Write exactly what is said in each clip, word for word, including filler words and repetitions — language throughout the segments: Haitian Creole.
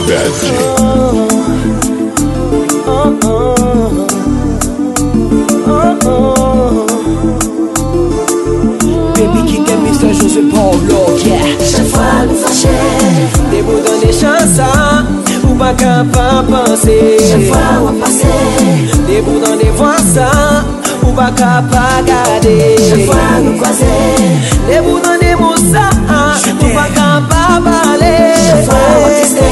Bad G. Baby, kite Mister José Paulo, yeah. Chak fwa nou fache, depi w tande chan sa, ou pa ka pa panse. Chak fwa w ap pase, depi w tande vwa sa, ou pa ka pa gade. Chak fwa nou kwaze, depi w tande mo sa, ou pa ka pa pale. Chak fwa w atiste,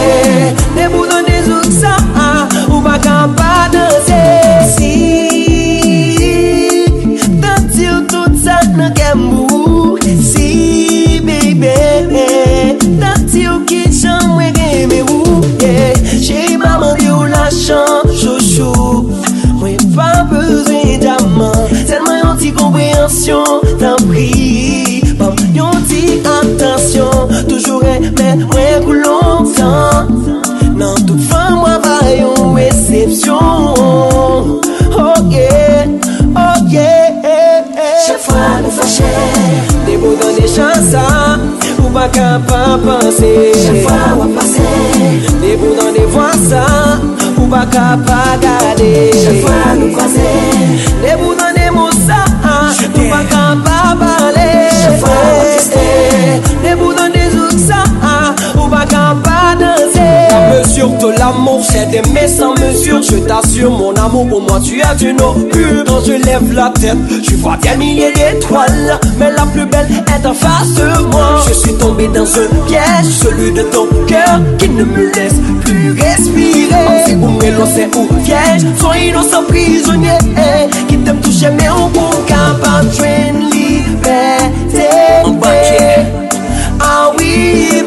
depi w tande zouk sa, ou pa ka pa danse. Si, tanti w tout sa nan kè m pou ou. Si, baby, tanti w kijan mwen renmen ou, yeah. Cheri, pa mande w lachan, chouchou. Mwen pa bezwen dyaman, sèlman yon ti konpreyansyon, tanpri. Ban m yon ti atansyon, toujou renmen mwen pou lontan. Nan tout fanm, mwen pa yon eksepsyon. Oh yeah, oh yeah. Chak fwa nou fache, depi w tande chan sa, ou pa ka pa panse. Chak fwa w ap pase, depi w tande vwa sa, ou pa ka pa gade. Chak fwa nou kwaze, depi w tande mo sa, ou pa ka pa pale. Chak fwa w atiste, depi w tande zouk sa, ou pa ka pa danse. La mesure de l'amour, c'est d'aimer sans mesure. Je t'assure, mon amour, pour moi, tu as du no pur. Quand je lève la tête, je vois des milliers d'étoiles, mais la plus belle est en face de moi. Je suis tombé dans un piège, celui de ton cœur qui ne me laisse plus respirer. Manti ou mwen, lò se ou vyèj, son inosan prizonye. Kite m touche men w pou m kapab jwenn libète. Anbake. Ah wi,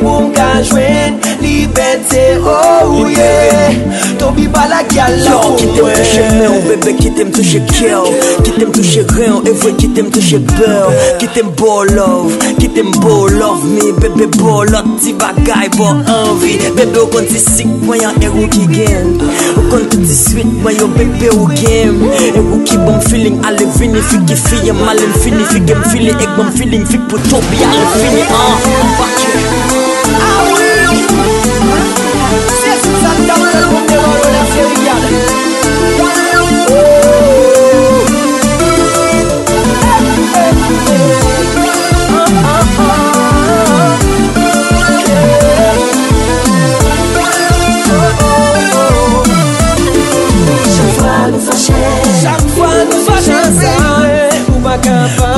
pou m ka jwenn libète, oh yeah. Toby pa lage al la pou mwen. Yo, kite m touche men w, bebe, kite m touche kè w. Kite m touche grenn w, e vre, kite m touche bè w. Kite m ba w love, kite m ba w love, mi bebe, ba w lòt ti bagay, ba w anvi. Bebe, ou konn ti sik mwen an, e ou ki gen. Ou konn tout ti swit mwen yo, bebe, ou gen. E ou ki ban m feeling, ale vini, figi fi an, ale m fini, figi m file, e ban m feeling, fik pou Toby, ale fini, an, anbake. Ah wi! Se sou sa n ta mande l pou m te ba w nan seri a. Oh! Chak fwa nou fache, chak fwa nou fache, ou pa ka pa